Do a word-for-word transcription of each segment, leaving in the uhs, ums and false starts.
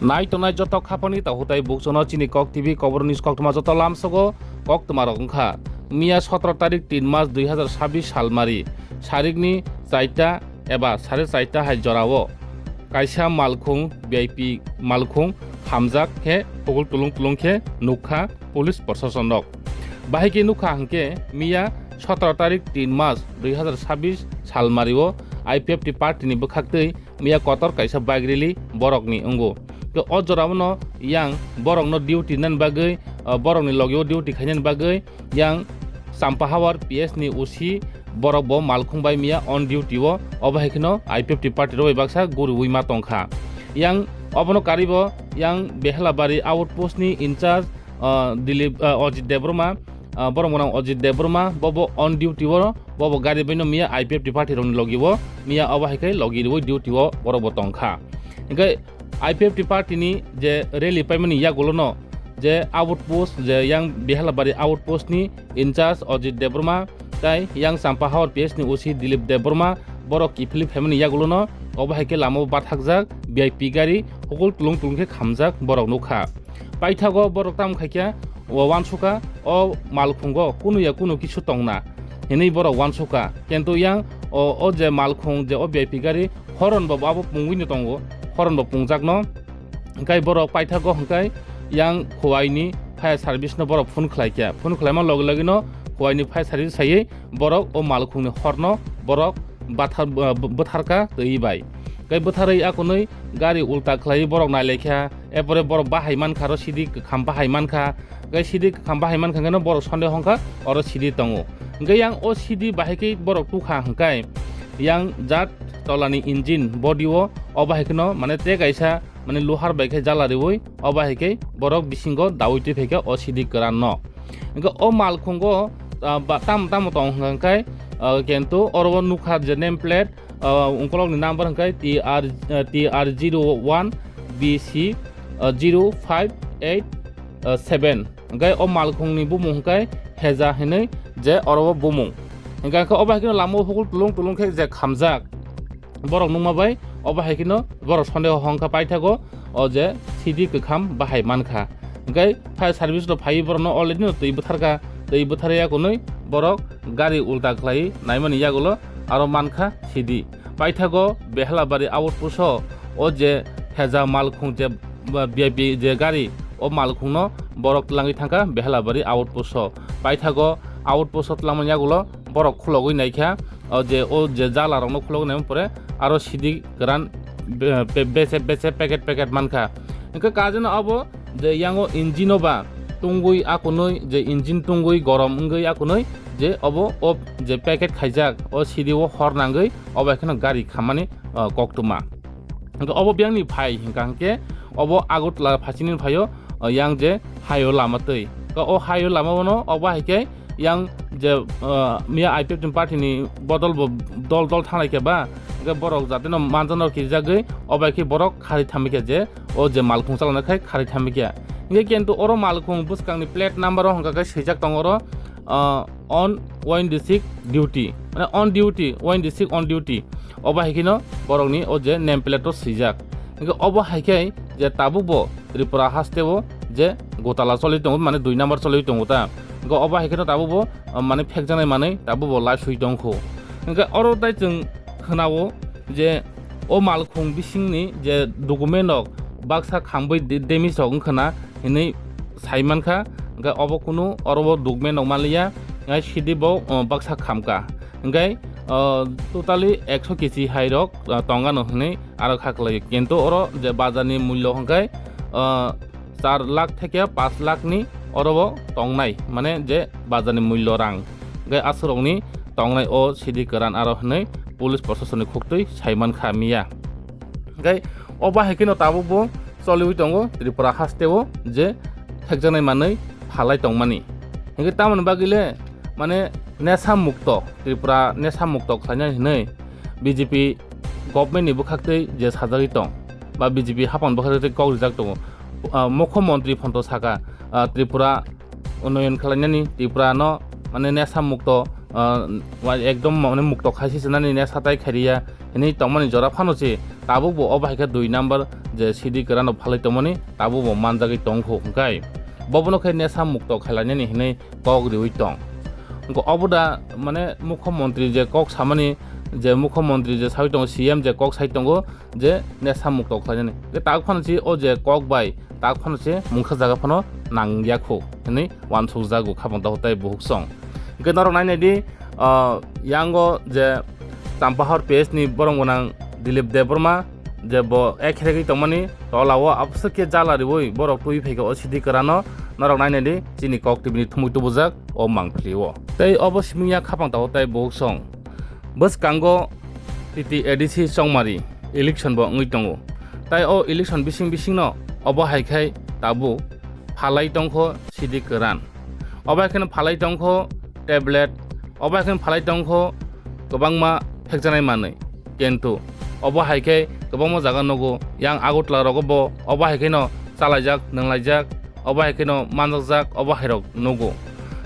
Nai tongnai joto khapangni tahutai bukchono chini Kok T V Kokborok news koktwma joto lamsogo koktwma rok wngkha. Miya sotoro tarik tin mas dui hazar sabbish salmari sarikni chaita eba sare chaita hai jorao kaisa malkhung V I P malkhung hamjak khe hukul tulung tulung khe nukha police proshasonrok. Bahai khe nukha hwnkhe miya sotoro tarik tin mas dui hazar sabbish salmario I P F T partyni bwkhaktwi miya kotor kaisa bike rally borokni wngo. Tei o jorao no yang borokno duty nani bagwi, ah, borokni logio duty khainani bagwi yang Champahawar P S ni O C borok bo malkhung bai miya on duty o, obo hai kheno I P F T party rok bai baksa guriwi ma tongkha. Yang obono karwi bo yang Behelabari outpost ni in charge, ah, Dilip, ah, Ajit Debbarma, ah, borok mwnang Ajit Debbarma, bobo on duty o, bobo gari bai no miya I P F T party rokni logi o, miya obo hai khe logi rwi duty o borok bo tongkha. Hingkhe I P F T party ni je rally paimani yagulo no je outpost, je yang Behelabari outpost ni in charge Ajit Debbarma tei yang Champahawar P S ni O C Dilip Debbarma borok kiphilwi phaimani yagulo no obo hai khe lama o bathakjak V I P gari hukul tulung tulung khe khamjak borok nukha. Paithago borok tamo khaikha, o uansukha o malkhungo kunu ya kunu kisu tongna hinwi borok uansukha. Kintu yang o, o je malkhung je o V I P gari horon bo abo pungwi no tongo, horon bo pungjakno. Hingkai borok paithago hingkai yang Khowai ni fire service no borok phone khlaikha. Phone khlaima logi logi no Khowai ni fire service saiwi borok o malkhung ni horno borok bathar-, bwtharkha twi bai. Hingkai bwtharwi akonwi gari ulta khlaiwi borok nailaikha. Epore borok bahai mankha, aro sidi kwkham bahai mankha. Hingke sidi kwkham bahai mankha hwnkhe borok sonde hongkha oro sidi tongo. Hingke yang o sidi bahai khe borok tukha hingkai yang jat tolani engine body o, o bahai kheno mane te kaisa mane luhar bai khe jala riwi o bahai khe borok bisingo dawi twi phaikha o sidi kwran no. Hingke o malkhungo, ah, ba-, tamo tamo tong hingkai, ah, kintu oro o nukha je name plate, ah, ungkolokni number hingkai T R, ah, T R zero one B C, ah, zero five eight, ah, seven. Hingkai o malkhungni bumung hingkai Heza hinwi je oro o bumung. Hingka khe o bai khe lama o hukul tulung tulung khe je khamjak. Borok nukma bai o bai khe no borok sonde hongkha paithago o je sidi kwkham bahai mankha. Hingkai fire service rok phaiwi borokno already no twi bwtharkha, twi bwtharwi yakunwi borok gari ulta khlaiwi naimani yagulo aro mankha sidi. Paithago Behelabari outpost o, o je Heza malkhung je, ba, V I P je gari, o malkhungno borok twlangwi thangkha Behelabari outpost o. Paithago outpost o twlangmani yagulo borok khulogwi naikha, o je, o je jala rokno khulogwi naima pore aro sidi kwran be-, be-, bese bese packet packet mankha. Hingke kajeno abo je yango engine o ba tungwi akunwi je engine tungwi gorom wngwi akunwi je obo o je packet khaijak o sidi o hor nangwi obo hai kheno gari khammani, ah, koktwma. Hingke obo biyangni phai hingka hingke obo Agartala phasini phaio, ah, yang je haio lama twi. Ka o haio lama bono obo hai khe yang je, ah, miya I P F T party ni bodol bo dol dol thanglai khe ba, hingke borok jate no manjano kijagwi obo hai khe borok khari thamwi khe je o je malkhung chalana khai khari thamwi khe. Hingke kintu oro malkhung bwskangni plate number o hingka khe swijak tongo oro, ah, on windisik duty, mane on duty, windisik on duty. Obo hai kheno borokni o je name plate o swijak. Hingke obo hai khe je tabuk bo Tripura haste o je gotala choli tongo, mane dui number choli tongo ta. Hingke obo hai kheno tabuk bo, ah, mane phekjaknai manwi tabuk bo live swi tongkho. Hingke oro tai chwng khwnao je o malkhung bisingni je document rok baksa khambwi de-, damage rok wngkha na hinwi sai mankha, hingke obo kunu oro o document rok manliya, hingke sidi bo, o, baksa khamka, hingke, o, totally ekso kechi hai rok, o, tongano hinwi aro kha kwlaio, kintu oro je bazar ni mullo hingke, o, char lakh theke panch lakh ni oro o tongnai, mane je bazar ni mullo rang, hingke aswk rokni tongnai o sidi kwran aro hinwi police proshasonni khuktwi sai mankha miya. Hingke obo hai kheno tabuk bo choliwi tongo Tripura haste o je thekjaknai manwi phalai tongmani. Hingke tamoni bagwi le mane nesa mukto, Tripura nesa mukto khlainani hinwi B J P government ni bwkhaktwi je sajagwi tong ba B J P hapang bwkhaktwi kok rijak tongo. Ah, Mukho Montri phonto saka, ah, Tripura unnoyon khlainani, Tripura no mane nesa mukto, ah, wa-, ekdom mane mukto khaisi swnani nesa tai khairiya hinwi tongmani jora phano se tabuk bo obo hai khe dui number je C D kwrano phalwi tongmani tabuk bo manjagwi tongkhu hwnkhe bobono khe nesa mukto khlainani hinwi kok riwi tong. Hwnkhe obo da mane mukho montri je kok samani, je mukho montri je sawi tongo, C M je kok sai tongo je nesa mukto khlainani. Hwnkhe tak phano si o je kok bai tak phano se mungsa jaga phano nang yakhu hinwi wansuk jago khabang tahu tai buhuk song. Hwnkhe norok nai nai di, ah, yango je Champahor P S ni borong gwnang Dilip Debbarma je bo ek heregwi tongmani tola o abswk khe jala riwi borok twi phaikha o C D kwrano norok nai nai di chini kok T V ni thumui tubujak o mangpili o. Tei obo siming ya khabang tahu tai buhuk song. Bwskango T T A D C Chongmari election bo wngwi tongo. Tai o election bising bisingno obo hai khai tabuk phalai tongkho C D kwran. Obo hai kheno phalai tongkho tablet, obo hai kheno phalai tongkho kwbangma phekjanai manwi. Kintu obo hai khe kwbangma jaga nugo, yang Agartala rogo bo obo hai kheno chalaijak, nwnglaijak, obo hai kheno manjakjak, obo hai rok nugo.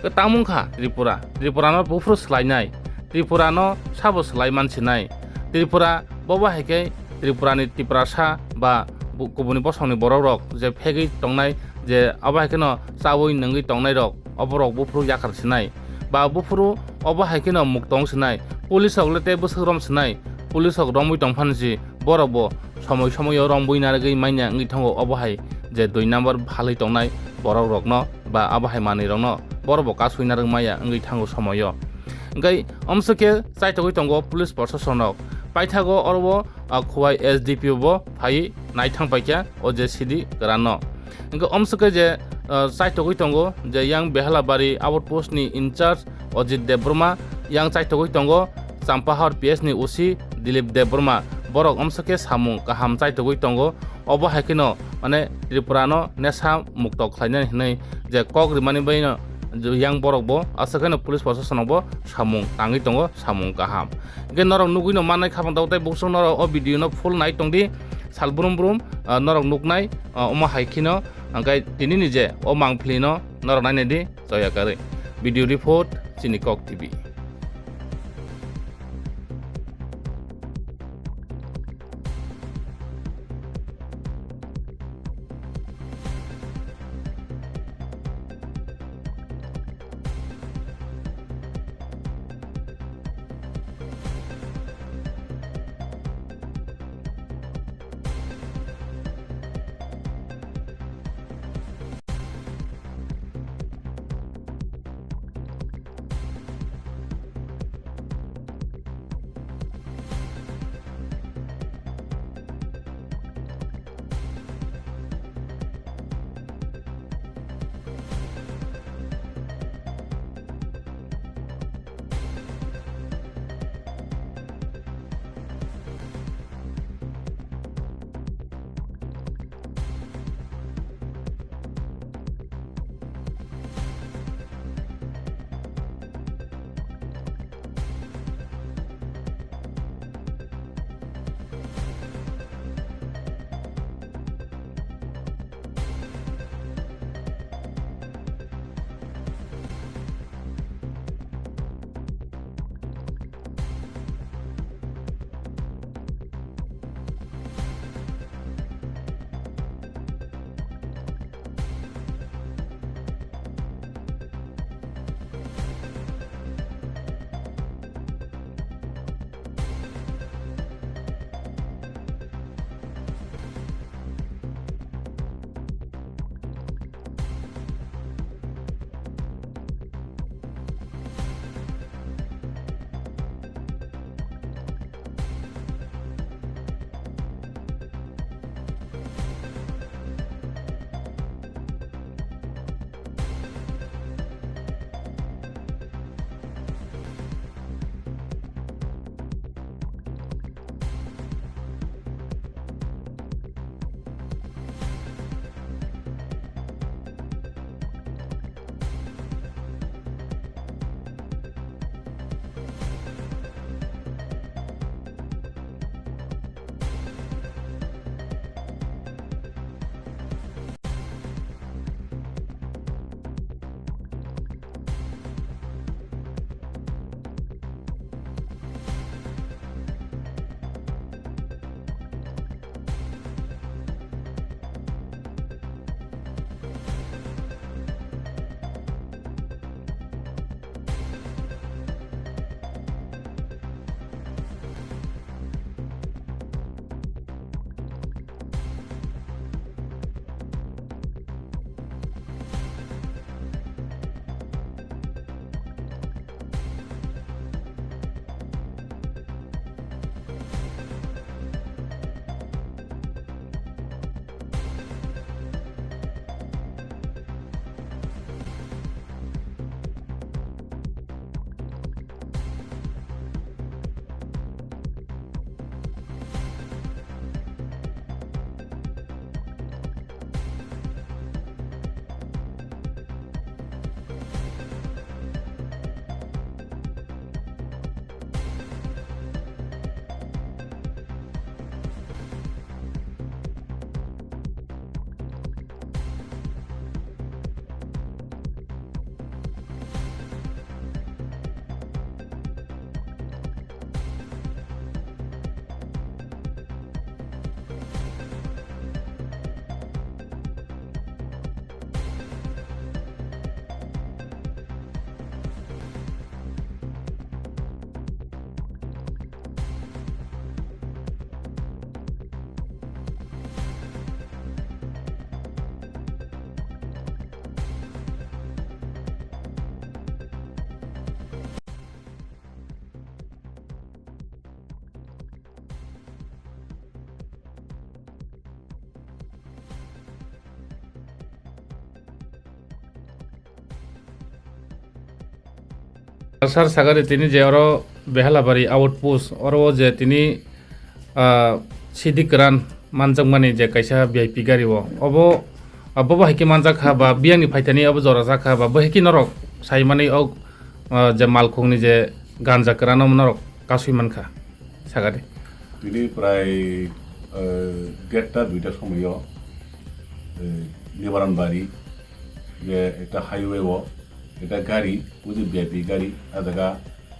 Tei tamo wngkha Tripura, Tripura no buphuru swlainai, Tripura no sabo swlai mansinai. Tripura bobo hai khe Tripura ni Tiprasa ba bu-, kubuni bosong ni borok rok je phegwi tongnai, je obo hai kheno chawi nungwi tongnai rok, obo rok buphuru yakar sinai ba buphuru obo hai kheno muk tong sinai, police rok le tei bwswk rom sinai, police rok romwi tong phano si borok bo somoi somoi o romwi narwgwi manya wngwi thango. Obo hai je dui number phalwi tongnai borok rokno ba abo hai manwi rokno borok bo kasui narwk maya wngwi thango somoio. Hwnkhe omswk khe chaithogwi tongo police proshasonrok. Paithago oro o, ah, Khowai S D P O bo phaiwi naithang paikha o je C D kwranno. Hwnkhe omswk khe je, ah, chaithogwi tongo je yang Behalabari outpost ni in charge Ajit Debbarma, yang chaithogwi tongo Champahor P S ni O C Dilip Debbarma. Borok omswk khe samung kaham chaithogwi tongo. Obo hai kheno mane Tripura no nesa mukto khlainani hinwi je kok rimani bai no yang borok bo aswk kheno police proshasonrok bo samung tangwi tongo, samung kaham. Hwnkhe norok nugwi no mannai khabang tabo tei buksong norok o video no full nai tongdi, sal brum brum, ah, norok nuknai, ah, omo hai kheno hwnkhe tini ni je o mangpili no norok nainai di. Joya Karwi. Video report, chini Kok T V. Sir sagari tini je oro Behalabari outpost oro je tini, ah, sidi kwran manjakmani je kaisa V I P gari o, obo, ah, bobo hai khe manjak kha ba biyangni phaithani obo jora jak kha ba bo hai khe norok saimani o, ah, je malkhungni je ganja kwran o norok kasui mankha sagari. Tini prai, eh, derta duita somoyo, eh, Nibaranbari je ekta highway o ekta gari, buji V I P gari, a jaga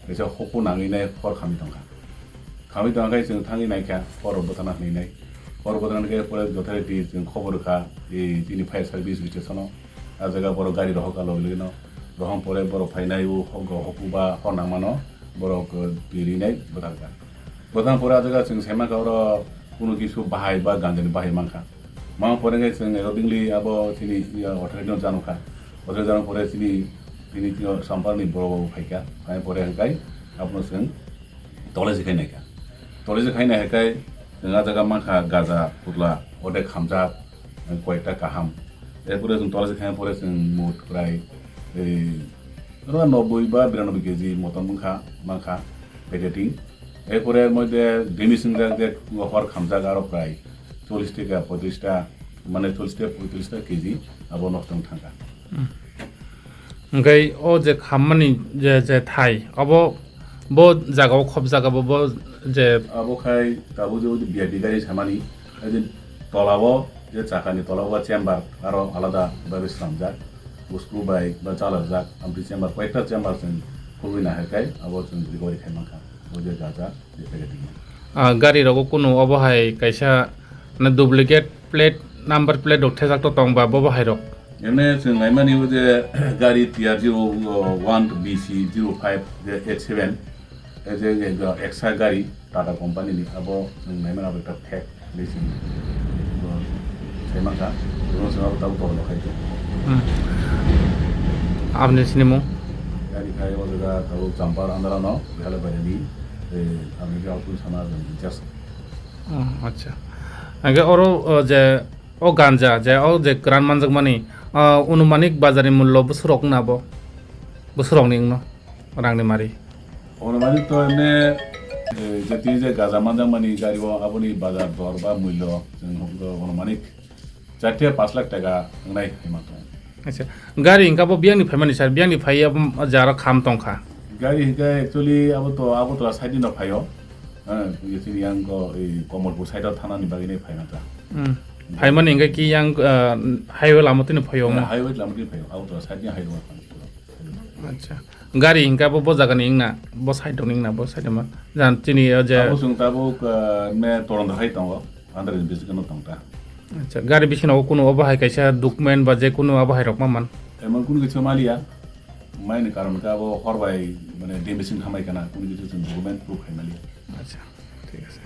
kaisa hoku nangwi nai hor khamwi tongkha. Khamwi tongkha khe chwng thangwi naikha, hor bwthana hwnwi nai. Hor bwthana khe pore jothai chwng khobor rwkha, e, chini fire service station o. A jaga borok gari rohorkha logi logi no. Rohorma pore borok phainai o hok-, hoku ba hor nangmano borok, eh, twi rinai bwtharkha. Bwthang pore a jaga chwng saimankha oro kunu kisu bahai ba ganjani bahai mankha. Mama pore khe chwng accordingly abo chini, ya, authority no janokha. Authority janok pore chini, chini, chini Samparni borok bo phaikha. Phai pore hwnkhe abono chwng tolesi khai naikha. Tolesi khai nai hwnkhe chwng a jaga mankha gaja putla odek hamjak, koyekta kaham. Erpore chwng tolesi khai pore chwng mut prai, ei, oro noboi ba biranoboi K G motom wngkha, mankha packeting. Erpore moide demi swngjak je hor khamjak aro prai chollish taka, poitrish ta, mane chollish ta, poitrish ta K G abo nosto wng thangkha. Hmm. Hwnkhe o je khammani je, je thai, obo bo jagao khopjak, abo bo je abo khai tabuk je V I P gari samani, hai je tolao je chakani tolao chamber aro alada babe swnamjak, usku bai ba chalajak, amtwi chamber, koyekta chamber chwng khulwi nahai khai abo chwng recovery khai mankha, o je gaja. Ah, gari rogo kunu obo hai kaisa, na, duplicate plate, number plate rok thejak to tong ba, bobo hai rok. Ene chwng naimani o je gari T R zero one B C zero five je eight seven, e je, e je eksa gari Tata company ni, abo chwng naimani abo ekta fake hinwi chwng, o, sai mankha, chwng abo tabuk tolno khai tongo. Hmm. Aboni sini mung? Gari khai o jaga tabuk Champar andara no, Behala bairani, e, aboni khe output sana jani just. Oh, acha. Hwnkhe oro, o, je, o ganja, je, o je kwran manjakmani, o, anumanik bazarni mullo bwswk rok wngna bo? Bwswk rokni wngno? Rangni mari? Anumanik to emne, e, je tini je ganja manjakmani gari o aboni bazar dor ba mullo, chwng hwnkhe anumanik char theke pash lakh taka wngnai hinwi ma tongo. Acha, gari hwnkhe abo biyangni phaimani sir, biyangni phaiya, um, jaro kham tongkha. Gari hwnkhe actually abo to Agartala side ni no phaio. Eh, ye chini yang ko, eh, Kamalpur side o thanani bagwi nai phaina ta. Hmm. Phaimani hwnkhe ki yang, uh, highway lama tini phaio mo? Eh, highway lama tini phaio, Agartala side ni highway phaio. Acha. Gari hwnkhe abo bo jagani wngna, bo side ni wngna, bo side ma. Jan chini o je abo chwng tabuk, uh, me toron hai tongo, under investigation no tongta. Acha, gari bisingno kunu obo hai kaisa document ba je kunu abo hai rok ma man? Emon kunu kisa maliya, maini karon khe abo hor bai mane demi sing hamai kana, kunu kisa chwng document proof hai maliya. Acha, thik ase.